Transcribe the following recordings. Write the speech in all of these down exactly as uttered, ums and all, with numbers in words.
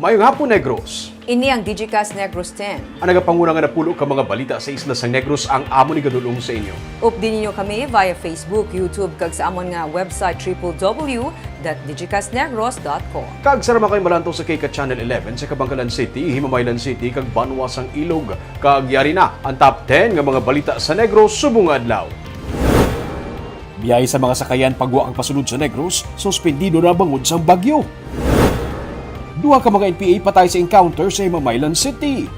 Maayong hapon, Negros. Ini ang Digicast Negros ten. Ang nagapanguna nga napulo ka mga balita sa isla sang Negros ang amon igadul-ong sa inyo. Updi ninyo kami via Facebook, YouTube, kag sa amon nga website, triple W dot digicast negros dot com. Kag sarama kay malantaw sa K K Channel eleven sa Kabankalan City, Himamaylan City, kag Banwa sang Ilog. Kag yari na ang top ten nga mga balita sa Negros subong nga adlaw. Biyahe sa mga sakayan pagwa kag pasulod sa Negros, suspendido na bangod sang bagyo. Duha ka mga N P A patay sa encounter sa Himamaylan City.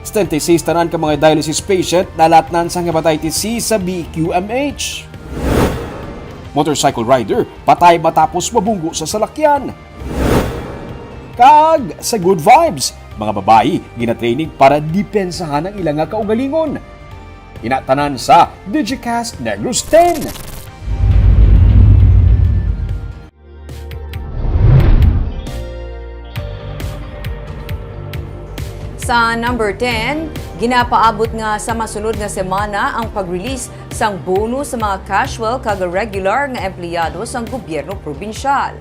Setenta y seis tanan ka mga dialysis patient nalatnan sang hepatitis C sa B Q M H. Motorcycle rider patay matapos mabunggo sa salakyan. Kag sa good vibes, mga babayi ginatraining para depensahan ang ila nga kaugalingon. Ina tanan sa Digicast Negros ten. Sa number ten, ginapaabot nga sa masunod nga semana ang pag-release sang bonus sa mga casual kag regular nga empleyado sang gobyerno probinsyal.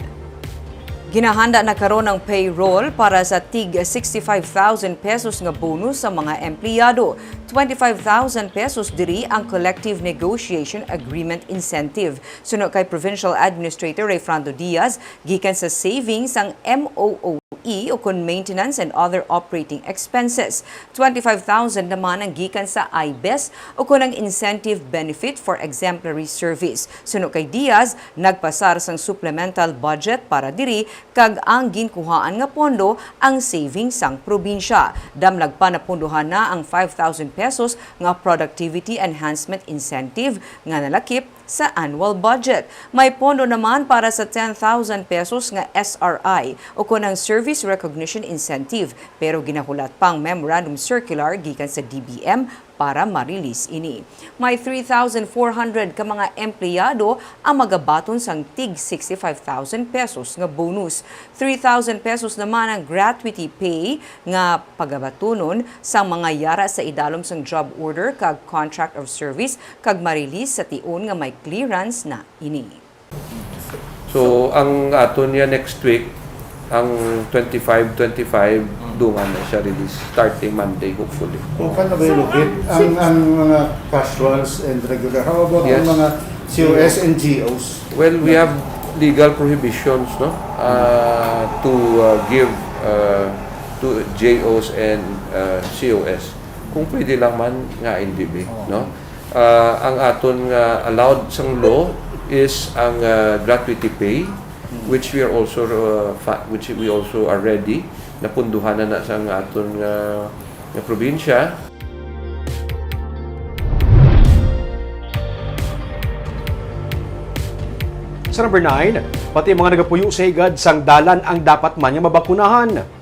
Ginahanda na karon ang payroll para sa tig sixty-five thousand pesos nga bonus sa mga empleyado. Twenty-five thousand pesos diri ang Collective Negotiation Agreement Incentive. Suno kay Provincial Administrator Rayfrando Diaz, gikan sa savings sang M O O E ukon maintenance and other operating expenses. Twenty-five thousand naman ang gikan sa I B E S ukon ang incentive benefit for exemplary service. Suno kay Diaz, nagpasar sang supplemental budget para diri kag ang ginkuhaan nga pondo ang savings sang probinsya. Damlag pa napundohan na ang five thousand pesos nga productivity enhancement incentive nga nalakip sa annual budget. May pondo naman para sa ten thousand pesos nga S R I ukon ang service recognition incentive, pero ginahulat pa ang memorandum circular gikan sa D B M para ma-release ini. May three thousand four hundred ka mga empleyado ang magabaton sang tig sixty-five thousand pesos nga bonus. Three thousand pesos naman ang gratuity pay nga pagabatunon sang mga yara sa idalom sang job order kag contract of service kag ma-release sa tion nga may clearance na ini. So, ang aton niya next week, ang twenty-five twenty-five, dungan na siya release, starting Monday, hopefully. Kung kan available, ang, ang mga casuals and regular, how about ang Yes. mga C O S and G Os? Well, we have legal prohibitions, no? Uh, to, uh, give, uh, to J Os and, uh, C O S. Kung pwede lang man nga hindi, Oo. no? Ah, ang aton nga allowed sang law is ang, ah, gratuity pay, Mm. which we are also, ah, fa-, which we also are ready, napunduhan na na sang aton nga, nga probinsya. Sa number nine, pati mga nagapuyo sa higad sang dalan ang dapat man nga mabakunahan.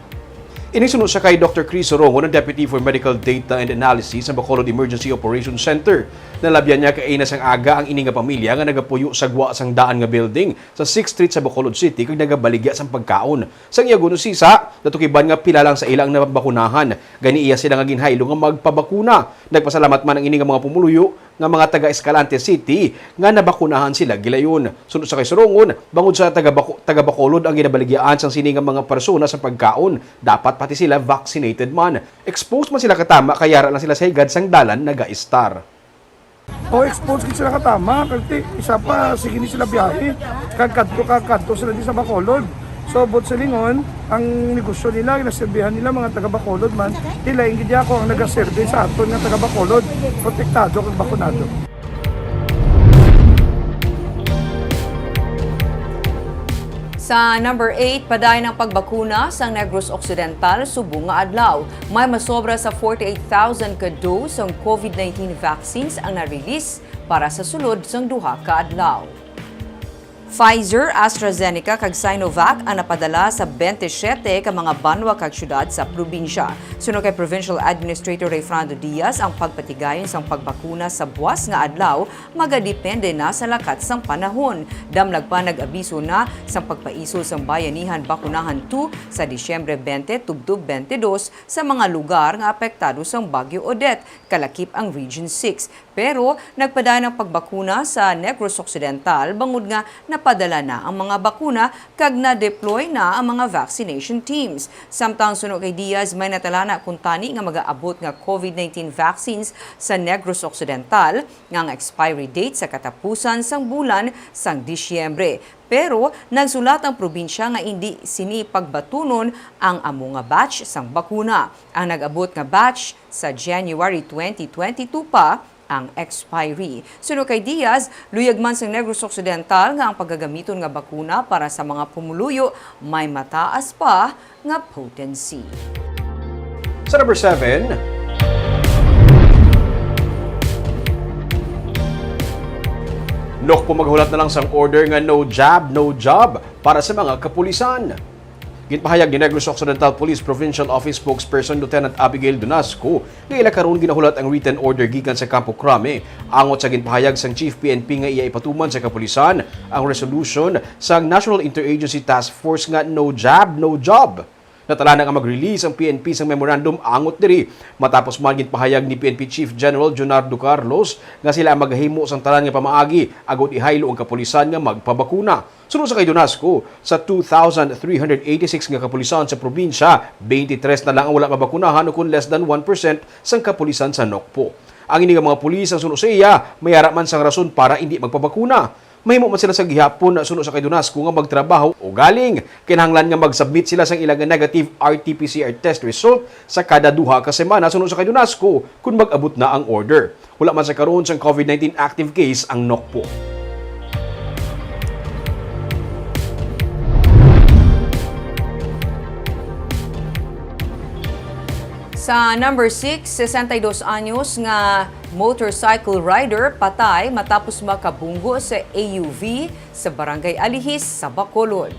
Ini suno siya kay Doctor Chris Sorongon, ang Deputy for Medical Data and Analysis sa Bacolod Emergency Operations Center. Nalabyan niya kaina sang aga ang ini nga pamilya nga nagapuyo sa gwa sang daan nga building sa Sixth Street sa Bacolod City kag nagabaligya sang pagkaon. Sang iya gunusisa, natukiban nga pila lang sa ila ang nabakunahan. Gani iya sila nga ginhaylo nga magpabakuna. Nagpasalamat man ang ini nga mga pumuluyo nga mga taga Escalante City nga nabakunahan sila gilayon. Suno sa kay Sorongon, bangod sa taga Baco-, taga Bacolod ang ginabaligyaan sang sini nga mga persona sa pagkaon, dapat pati sila vaccinated man. Exposed man sila katama kay yara lang sila sa higad sang dalan nagaistar. O, exposed gid sila katama, kag ti-, isa pa, sige ni sila biyahe, kag kadto, kag kadto sila di sa Bacolod. So, buot silingon, ang negosyo nila, ginaserbihan nila, mga taga Bacolod man, ti lain gid ako ang nagaserbi sa aton nga taga Bacolod, protektado kag bakunado. Sa number eight, padayon ang pagbakuna sa Negros Occidental subong nga adlaw. May masobra sa forty-eight thousand ka dose sang COVID nineteen vaccines ang na-release para sa sulod sang duha ka adlaw. Pfizer, AstraZeneca, kag Sinovac ang napadala sa twenty-seven ka mga banwa kag syudad sa probinsya. Suno kay Provincial Administrator Rayfrando Diaz, ang pagpatigayon sang pagbakuna sa buas nga adlaw magadepende na sa lakat sang panahon. Damlag pa nag-abiso na sang pagpaisog sang Bayanihan Bakunahan two sa Disyembre twenty tubtob twenty-two sa mga lugar nga apektado sang Bagyo Odette, kalakip ang Region six. Pero nagpadayon ang pagbakuna sa Negros Occidental bangod nga napadala na ang mga bakuna kag na-deploy na ang mga vaccination teams. Samtang suno kay Diaz, may natalana kuntani nga magaabot nga COVID nineteen vaccines sa Negros Occidental nga ang expiry date sa katapusan sang bulan sang Disyembre. Pero nagsulat ang probinsya nga indi sini pagbatunon ang amo nga batch sang bakuna. Ang nag-abot nga batch sa January twenty twenty-two pa ang expiry. Suno kay Diaz, luyag man sang Negros Occidental nga ang pagagamiton nga bakuna para sa mga pumuluyo may mataas pa nga potency. Sa number seven, Nokpo maghulat na lang sang order nga no jab, no job para sa mga kapulisan. Ginpahayag ni Negros Occidental Police Provincial Office Spokesperson Lieutenant Abigail Donasco nga ila karon ginahulat ang written order gikan sa Kampo Crame, angot sa ginpahayag sang Chief P N P nga iya ipatuman sa kapulisan ang resolution sang National Interagency Task Force nga no jab, no job. Natalana nga mag-release ang P N P sang memorandum angot diri, matapos man ginpahayag ni P N P Chief General Junardo Carlos nga sila ang magahimo sang tanan nga pamaagi agod ihaylo ang kapulisan nga magpabakuna. Suno sa kay Donasco, sa two thousand three hundred eighty-six nga kapulisan sa probinsya, twenty-three na lang ang wala mabakunahan, ukon less than one percent sang kapulisan sa Nokpo. Ang ini nga mga pulis, ang suno sa iya, may ara man sang rason para indi magpabakuna. Mahimo man sila sa gihapon, suno sa kay Donasco, nga magtrabaho, ugaling kinahanglan nga mag-submit sila sang ila nga negative R T P C R test result sa kada duha ka semana, suno sa kay Donasco, kon mag-abot na ang order. Wala man sa karon sang COVID nineteen active case ang Nokpo. Sa number six, sesenta y dos anyos nga motorcycle rider patay matapos makabunggo sa A U V sa Barangay Alihis sa Bacolod.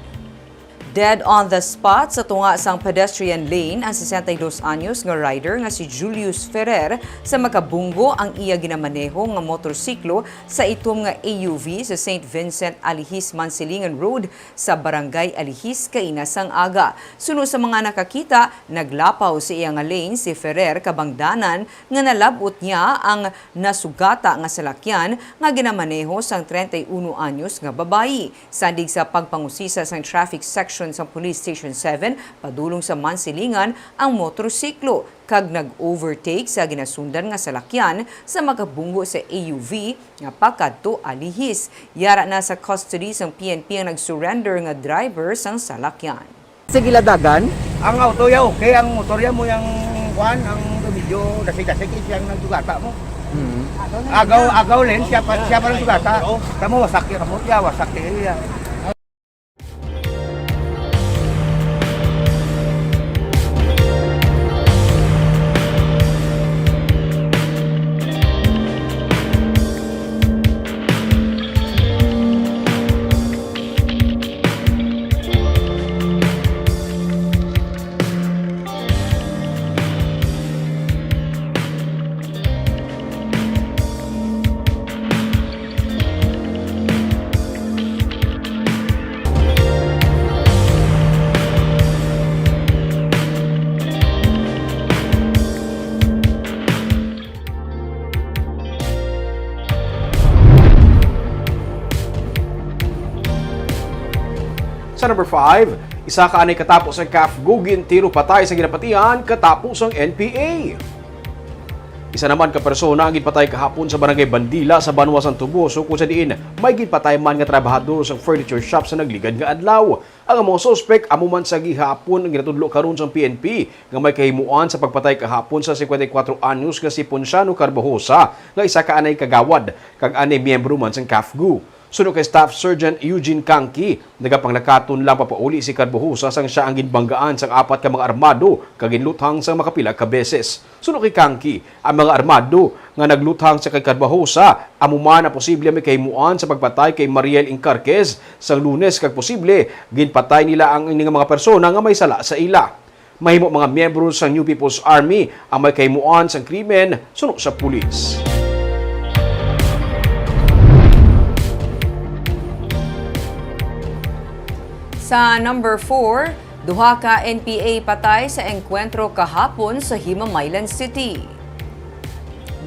Dead on the spot sa tunga sang pedestrian lane ang sesenta y dos anyos nga rider nga si Julius Ferrer sa makabunggo ang iya ginamaneho nga motorsiklo sa itom nga A U V sa Saint Vincent Alihis Mansilingan Road sa Barangay Alihis kaina sang aga. Suno sa mga nakakita, naglapaw sa iya nga lane si Ferrer kabangdanan nga nalab-ot niya ang nasugata nga salakyan nga ginamaneho sang treinta y uno anyos nga babayi. Sandig sa pagpangusisa sang traffic section sa Police Station seven padulong sa Mansilingan ang motorsiklo kag nag-overtake sa ginasundan nga salakyan sa makabunggo sa A U V nga pakadto Alihis. Yara na sa custody sang P N P ang nag-surrender nga driver sang salakyan. Sige, ladagan. Ang auto ya okay, ang motor ya mo yang kuan, ang medyo dasig-dasig, eh, siyang nagsugata mo. Hmm. Agaw, agaw, Len, siya pa, siya pa nagsugata. Kamo, wasak ya, kamo, ya, wasak ya, ya. Sa number five, isa ka anay katapo sa CAFGU gintiro patay sa ginapatihan katapo sang N P A. Isa naman ka persona ang ginpatay kahapon sa Barangay Bandila sa banwa sang Toboso, kung sa diin may ginpatay man nga trabahador sa furniture shop sa nagligad nga adlaw. Ang mga suspek amo man sa gihapon ang ginatudlo karon sang P N P nga may kahimuan sa pagpatay kahapon sa singkwenta y kuwatro anyos nga si Ponciano Carbajosa, nga isa ka anay kagawad kag anay miyembro man sang CAFGU. Suno kay Staff Sergeant Eugene Kangki, nagapanglakaton lang papauli si Carbajosa sang siya ang ginbanggaan sang apat ka mga armado kag ginluthang sang makapila ka beses. Suno kay Kangki, ang mga armado nga nagluthang sa kay Carbajosa amo man ang posible may kahimuan sa pagpatay kay Mariel Incarquez sang Lunes kag posible ginpatay nila ang ini nga mga persona nga may sala sa ila. Mahimo mga miyembro sang New People's Army ang may kahimuan sang krimen, suno sa pulis. Sa number four, duha ka N P A patay sa engkwentro kahapon sa Himamaylan City.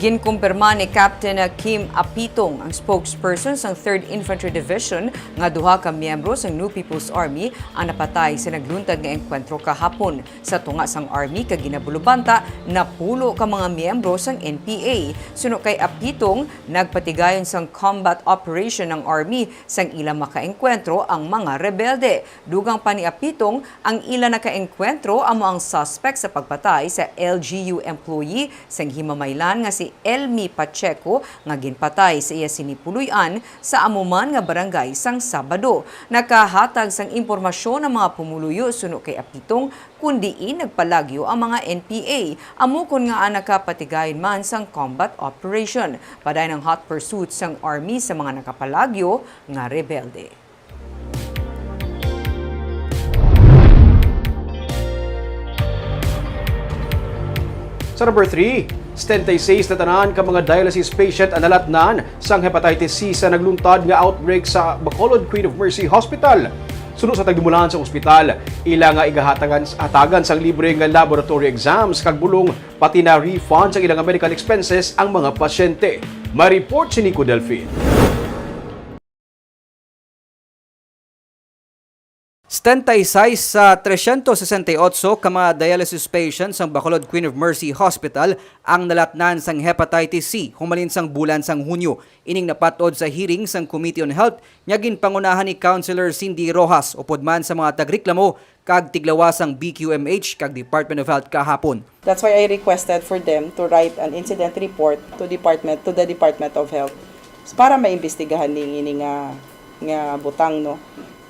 Ginkumpirma ni Captain Kim Apitong, ang spokesperson sang Third Infantry Division, nga duha ka miyembro sang New People's Army ang napatay sa nagluntad nga engkwentro kahapon. Sa tunga sang Army kag ginabulubanta, napulo ka mga miyembro sang N P A. Suno kay Apitong, nagpatigayon sang combat operation ang Army sang ila makaengkwentro ang mga rebelde. Dugang pa ni Apitong, ang ila nakaengkwentro amo ang suspect sa pagpatay sa L G U employee sang Himamaylan nga si Elmi Pacheco, nga ginpatay sa iya sini puloy-an sa amo man nga barangay sang Sabado. Nakahatag sang impormasyon ang mga pumuluyo suno kay Apitong kon diin nagpalagyo ang mga N P A, amo kon ngaa nakapatigayon man sang combat operation. Padayon ang hot pursuit sang Army sa mga nakapalagyo nga rebelde. Sa number three, setenta y seis na tanan ka mga dialysis patient ang nalatnan sang hepatitis C sa nagluntad nga outbreak sa Bacolod Queen of Mercy Hospital. Suno sa tagdumulan sa ospital, ila nga igahatagan hatagan sang libre nga laboratory exams kag bulong, pati na refund sang ilang medical expenses ang mga pasyente. May report si Nico Delfin. Setenta y seis sa trescientos sesenta y ocho ka mga dialysis patients sang Bacolod Queen of Mercy Hospital ang nalatnan sang hepatitis C humalin sang bulan sang Hunyo. Ining napat-od sa hearing sang Committee on Health nga ginpangunahan ni Councilor Cindy Rojas upod man sa mga tagreklamo kag tiglawas sang B Q M H kag Department of Health kahapon. That's why I requested for them to write an incident report to department, to the Department of Health, para maimbestigahan ning ini nga, nga butang, no?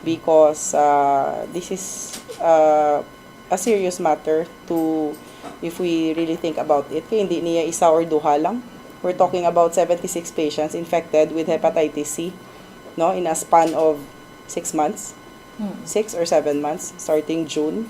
Because, uh, this is, uh, a serious matter to, if we really think about it. Kay hindi niya isa or duha lang. We're talking about seventy-six patients infected with hepatitis C, no, in a span of six months, Mm. six or seven months, starting June.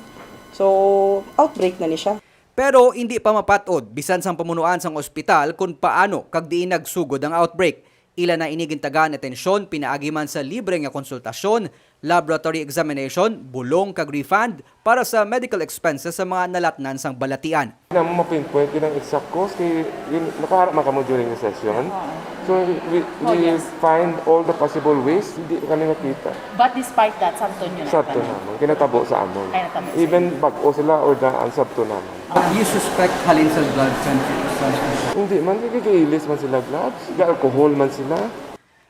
So, outbreak na ni siya. Pero hindi pa mapat-od bisan sang pamunuan sang ospital kon paano kag diin nagsugod ang outbreak. Ila na ini gintagaan atensyon pinaagi man sa libre nga konsultasyon, laboratory examination, bulong kag refund para sa medical expenses sa mga nalatnan sang balatian. Di namo ma-pinpoint yun ang exact cause kay yun, nakahara man kamo during the session. Oo. So we, we Oh, yes. find all the possible ways, hindi kami makita. But despite that, sabton nyo na Sabton kami. Naman, kinatabo sa amon. Kinatabo sa Even inyo. Bag-o sila or daan, sabton naman. You suspect halin sa blood transfusion? Hindi man, nagkikailis man sila gloves, alcohol man sila.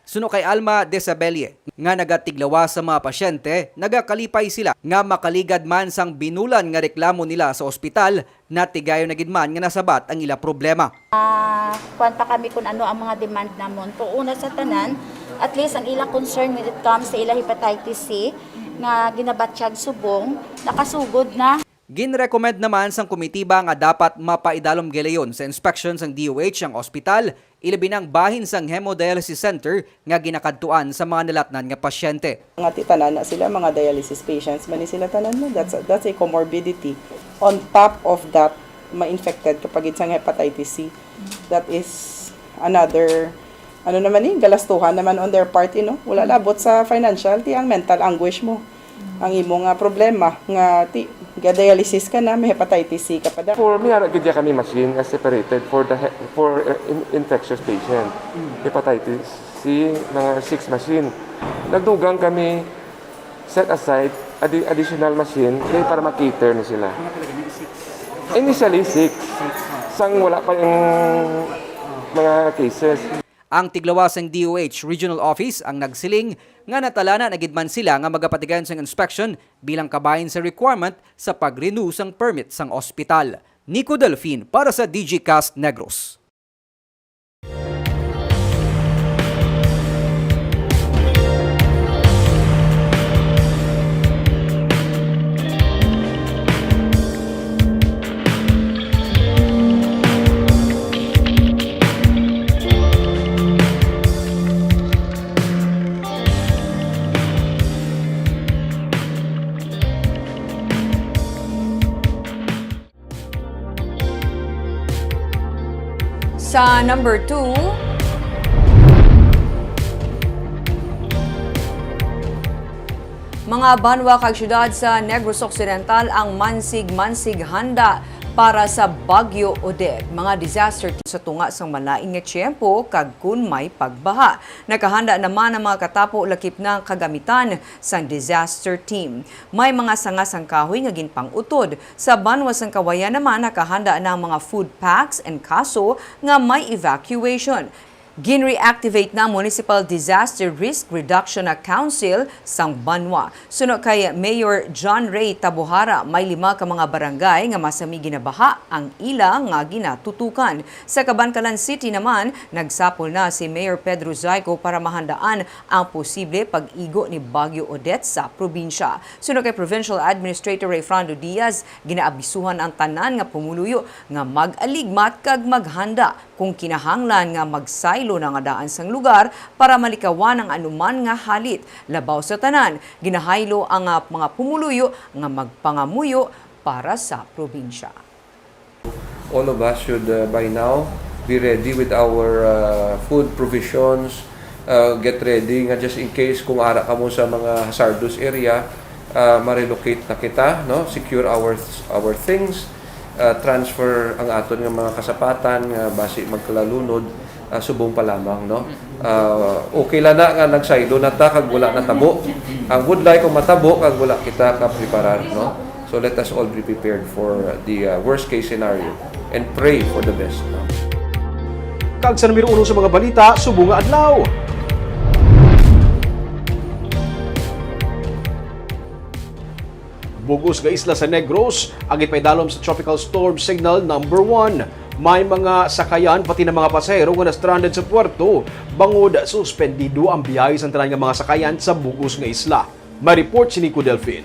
Suno kay Alma Desabelle, nga nagatiglawas sa mga pasyente, nagakalipay sila nga makaligad man sang binulan nga reklamo nila sa ospital, natigayon na gid man nga nasabat ang ila problema. Ah, kuwan pa kami kung ano ang mga demand namon. Pero una sa tanan, at least ang ila concern when it comes sa ila hepatitis C nga ginabatyag subong, nakasugod na. Ginrekomend naman sang komitiba nga dapat mapaidalom gilayon sa inspection sang D O H ang ospital, ilabi na ang bahin sang hemodialysis center nga ginakadtuan sa mga nalatnan nga pasyente. Nga ti tanan na sila, mga dialysis patients man ni sila tanan, no? That's a, that's a comorbidity. On top of that, ma-infected ka pa gid sang hepatitis C. That is another, ano naman ni, galastuhan naman on their part, you know? Wala labot sa financial, ti ang mental anguish mo. Ang imo nga problema nga ti, ga-dialysis ka na, may hepatitis C ka pa da. For me, ara gid kami machine nga separated for the he-, for, uh, in-, infectious patient. Hepatitis C, mga six machine. Nagdugang kami set aside addi-, additional machine kay para ma-cater ni sila. Initially, six. Sang wala pa yung mga cases. Ang tiglawas sang D O H Regional Office ang nagsiling nga natalana na gid man sila nga magapatigayon sang inspection bilang kabahin sa requirement sa pag-renew sang permit sang ospital. Nico Delfin para sa D G Cast Negros. Sa number two, mga banwa kag syudad sa Negros Occidental ang mansig-mansig handa Para sa Bagyo Odette, mga disaster team sa tunga sang malain nga tiyempo kag kun may pagbaha. Nakahanda naman ang mga katapo lakip na ang kagamitan sang disaster team. May mga sanga sang kahoy nga ginpang-utod. Sa banwa sang Cauayan naman, nakahanda na ang mga food packs and kaso nga may evacuation. Gin-reactivate na Municipal Disaster Risk Reduction na Council sang banwa. Suno kay Mayor John Ray Tabuhara, may lima ka mga barangay nga masami ginabaha ang ila nga ginatutukan. Sa Kabankalan City naman, nagsapol na si Mayor Pedro Zaico para mahandaan ang posible pag-igo ni Bagyo Odette sa probinsya. Suno kay Provincial Administrator Rayfrando Diaz, ginaabisuhan ang tanan nga pumuluyo nga mag-aligmat kag maghanda kung kinahanglan nga magsaylo na nga daan sang lugar para malikawan ang anuman nga halit. Labaw sa tanan, ginahaylo ang, ah, mga pumuluyo nga magpangamuyo para sa probinsya. All of us should, uh, by now, be ready with our, uh, food provisions, uh, get ready nga just in case kung ara kamo sa mga hazardous area, uh, ma-relocate na kita, no? Secure our, our things, uh, transfer ang aton nga mga kasapatan nga basi magkalalunod, uh, subong pa lamang, no? Uh, okay lang na nga nagsaylo na ta kag wala natabo. Ang budlay kung matabo kag wala kita kapreparar, no? So let us all be prepared for the, uh, worst case scenario and pray for the best, no? Kag sa numero uno sa mga balita, subong nga adlaw. Bug-os nga isla sa Negros ang ginpaidalom sa Tropical Storm Signal Number One. May mga sakayan pati na mga pasahero nga na-stranded sa puerto bangod suspendido ang biyahe sang tanan nga mga sakayan sa bug-os nga isla. May report si Nico Delfin.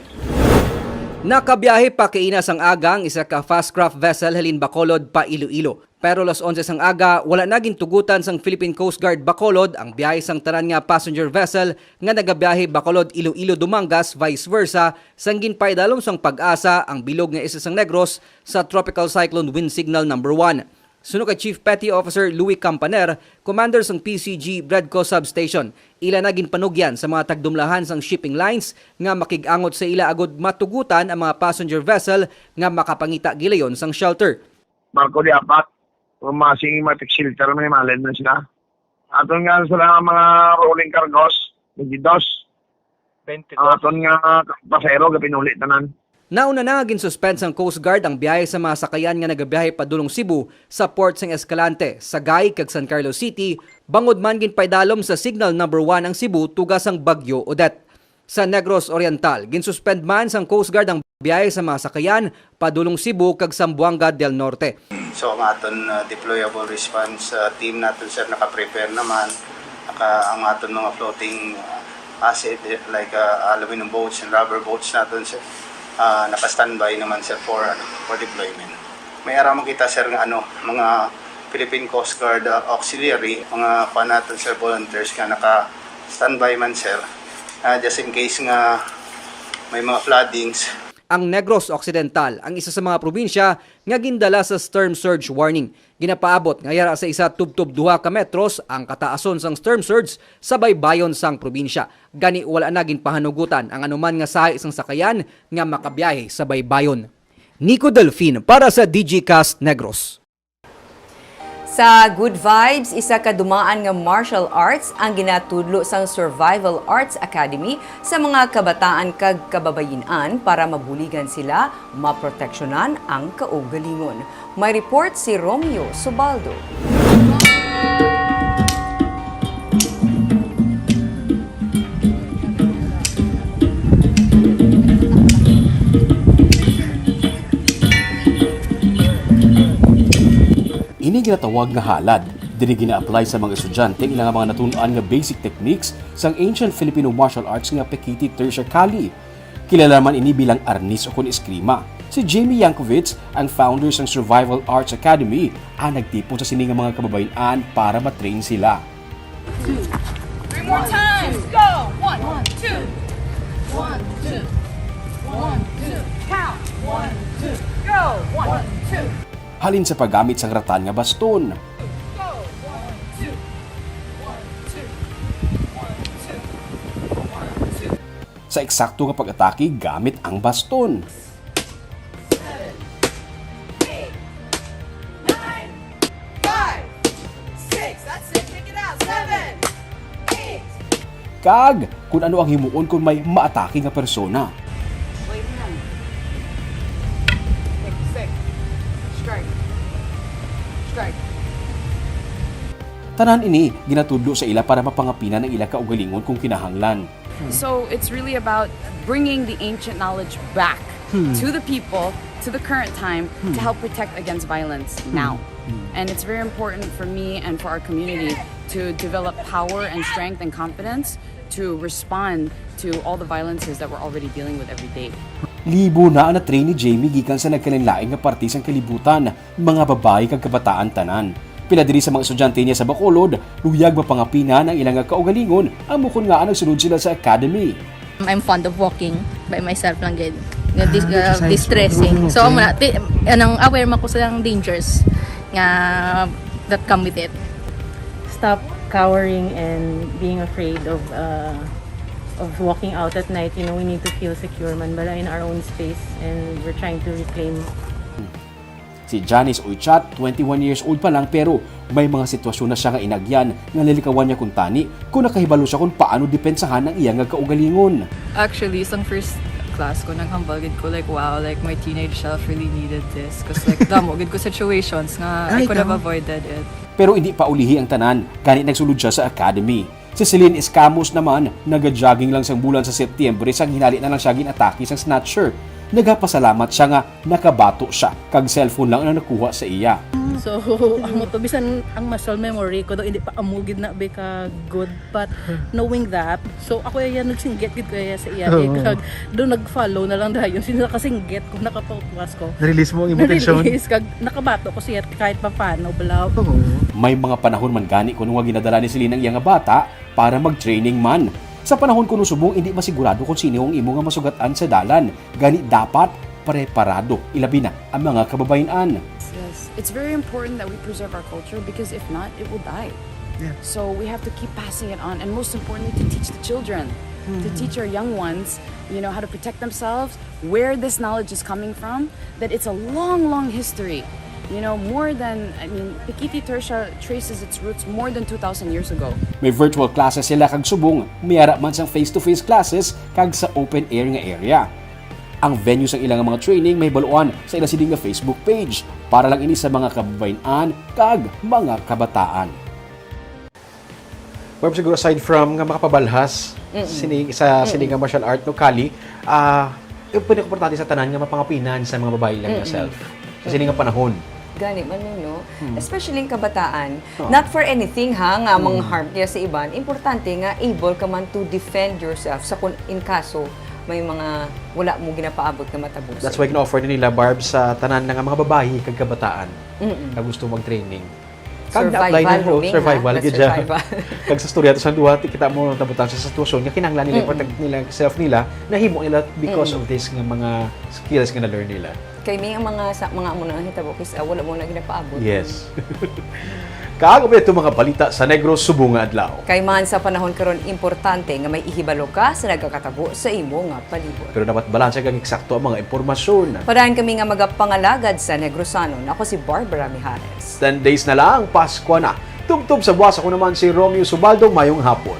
Nakabiyahe pa kaina sang aga ang isa ka fast craft vessel halin Bacolod pa Iloilo. Pero alas onse sang aga, wala na gintugutan sang Philippine Coast Guard Bacolod ang biyahe sang tanan nga passenger vessel nga nagabiyahe Bacolod, Iloilo, Dumangas, vice versa, sang ginpaidalom sang PAGASA ang bilog nga isla sang Negros sa Tropical Cyclone Wind Signal Number One. Suno kay Chief Petty Officer Louis Campaner, commander sang P C G Bredco Substation, ila na ginpanugyan sa mga tagdumlahan sang shipping lines nga makig-angot sa ila agud matugutan ang mga passenger vessel nga makapangita gilayon sang shelter. Barko di apat, masing mga tag-shelter, may malin na sila. Aton nga sila nga mga rolling cargos, twenty-dos. Twenty-dos. Ang aton nga pasahero, gapinuli tanan. Nauna na nga ginsuspend sang Coast Guard ang biyahe sa mga sakayan nga nagabiyahe padulong Cebu sa port sang Escalante, Sagay, kag San Carlos City, bangod man ginpaidalom sa Signal Number One ang Cebu tuga sang Bagyo Odette. Sa Negros Oriental, ginsuspend man sang Coast Guard ang biyahe sa mga sakayan padulong Cebu kag Zamboanga del Norte. So, ang aton, uh, deployable response, uh, team naton, sir, naka-prepare naman. Naka, ang aton mga floating, uh, asset, eh, like, uh, aluminum boats and rubber boats naton, sir, uh, naka-standby naman, sir, for, ano, for deployment. May ara man kita, sir, nga, ano, mga Philippine Coast Guard, uh, auxiliary, mga kuan naton, sir, volunteers nga naka-standby man, sir. Uh, just in case nga may mga floodings. Ang Negros Occidental ang isa sa mga probinsya nga gindala sa storm surge warning. Ginapaabot nga yara sa isa tubtob duha ka metros ang kataason sang storm surge sa baybayon sang probinsya. Gani, wala na ginpahanugutan ang anuman nga sahi sang sakayan nga makabiyahe sa baybayon. Nico Delfin para sa D G Cast Negros. Sa Good Vibes, isa ka dumaan nga martial arts ang ginatudlo sang Survival Arts Academy sa mga kabataan kag kababayin-an para mabuligan sila, maproteksyonan ang kaugalingon. May report si Romeo Subaldo. Ini ginatawag nga halad. Diri gina-apply sa mga estudyante ang ilang mga natun-an nga basic techniques sang ancient Filipino martial arts nga Pekiti Tertia Kali. Kilala man ini bilang arnis o kon eskrima. Si Jamie Yankovic, ang founder sang Survival Arts Academy, ang nagtipon sa sini nga mga kababayin-an para ma-train sila. Three more times. Go. One, two. One, two. One, two. Count. One, two. Go. One, two. Halin sa paggamit sang ratan nga baston. Go. One, two. One, two. One, two. One, two. Sa eksakto nga pag-atake gamit ang baston. Seven, eight, kag kon ano ang himuon kon may maatake nga persona. Tanan ini ginatudlo sa ila para mapangapinan ang ila kaugalingon kung kinahanglan. So it's really about bringing the ancient knowledge back to the people, to the current time, to help protect against violence now. And it's very important for me and for our community to develop power and strength and confidence to respond to all the violences that we're already dealing with every day. Libo na ang na-train ni Jamie gikan sa nagkalainlain nga parte sang kalibutan, mga babayi kag kabataan tanan. Pila diri sa mga estudyante niya sa Bacolod, luyag mapangapinan ang ila nga kaugalingon, amo kon ngaa nagsulod sila sa academy. I'm fond of walking by myself lang gid. Nga dis- Ah, uh, exercise. distressing. So, Mm, muna, ti, anong aware man ko sa dangers nga that come with it. Stop cowering and being afraid of uh, of walking out at night. You know, we need to feel secure man bala in our own space, and we're trying to reclaim Si Janice Uychat, twenty-one years old pa lang, pero may mga sitwasyon na siya nga inagyan nga nalikawan niya kuntani kung nakahibalo siya kung paano depensahan ang iya nga kaugalingon. Actually, sang first class ko, naghambal gid ko, like, wow, like, my teenage self really needed this. Cause, like, damo gid ko situations nga I Ay, could have damo. Avoided it. Pero hindi pa ulihi ang tanan, gani nagsulod siya sa academy. Si Celine Escamus naman, naga-jogging lang sang bulan sa Setyembre sang hinali na lang siya ginatake sang snatcher. Nagapasalamat siya nga nakabato siya kag cellphone lang ang nakuha sa iya. So, amo to, bisan ang muscle memory ko daw, hindi pa amo gid na be ka good. But knowing that, so ako iya nagsinggit gid ko iya sa iya. Oo. Kag doon nag-follow na lang dayon. Sino nakasinggit ko, nakapautuas ko. Na-release mo ang imong tension? Na-release, kag nakabato ko siya kahit pa paano, balaw. Oo. May mga panahon man gani kuno nga ginadala ni Celine ang iya nga bata para mag-training man. Sa panahon kuno subong, hindi masigurado kung sino ang imo nga masugat-an sa dalan. Gani dapat preparado, ilabi na ang mga kababayen-an. Yes, it's very important that we preserve our culture because if not, it will die. Yeah. So we have to keep passing it on, and most importantly, to teach the children, to teach our young ones, you know, how to protect themselves, where this knowledge is coming from, that it's a long, long history. You know, more than, I mean, Pikiti Tertia traces its roots more than two thousand years ago. May virtual classes sila kag subong may ara man sang face-to-face classes kag sa open air nga area. Ang venue sang ilang mga training mahibaluan sa ila sini nga Facebook page para lang ini sa mga kababayen-an kag mga kabataan. Ma'am, siguro aside from nga makapabalhas sini sa sini nga martial art, no, Kali, ah, eh, pwede importante sa tanan nga mapangapinan sa mga babayi lang nga self sa sini nga panahon. Gani man, no? Especially ang kabataan. Not for anything, ha, nga mang harm kaya sa iban. Importante nga able ka man to defend yourself sa kung in kaso may mga wala mo ginapaabot nga matabo. That's why gina-offer din nila, Barb, sa tanan na nga mga babayi kag kabataan na gusto mag-training. Kag na-apply Survival, na, oh, Roming, survival ha? gid That's siya. Survival. Kag sa storya to sa duha, kita mo nabutang siya sa sitwasyon nga kinahanglan nila protect nila ang self nila, nahimo nila because of this nga mga skills nga na-learn nila. Kay may ang mga sa mga amo na hitabo kis ah, wala mo na ginapaabot. Yes. Kag amo ito mga balita sa Negros subong nga adlaw. Kay man sa panahon karon importante nga may ihibalo ka sa nagakatabo sa imo nga palibot. Pero dapat balanse kag eksakto ang mga impormasyon. Padayon kami nga magapangalagad sa Negrosanon. Ako si Barbara Mijares. Ten days na lang, Pasko na. Tubtob sa buwas, ako naman si Romeo Subaldo. Mayong hapon.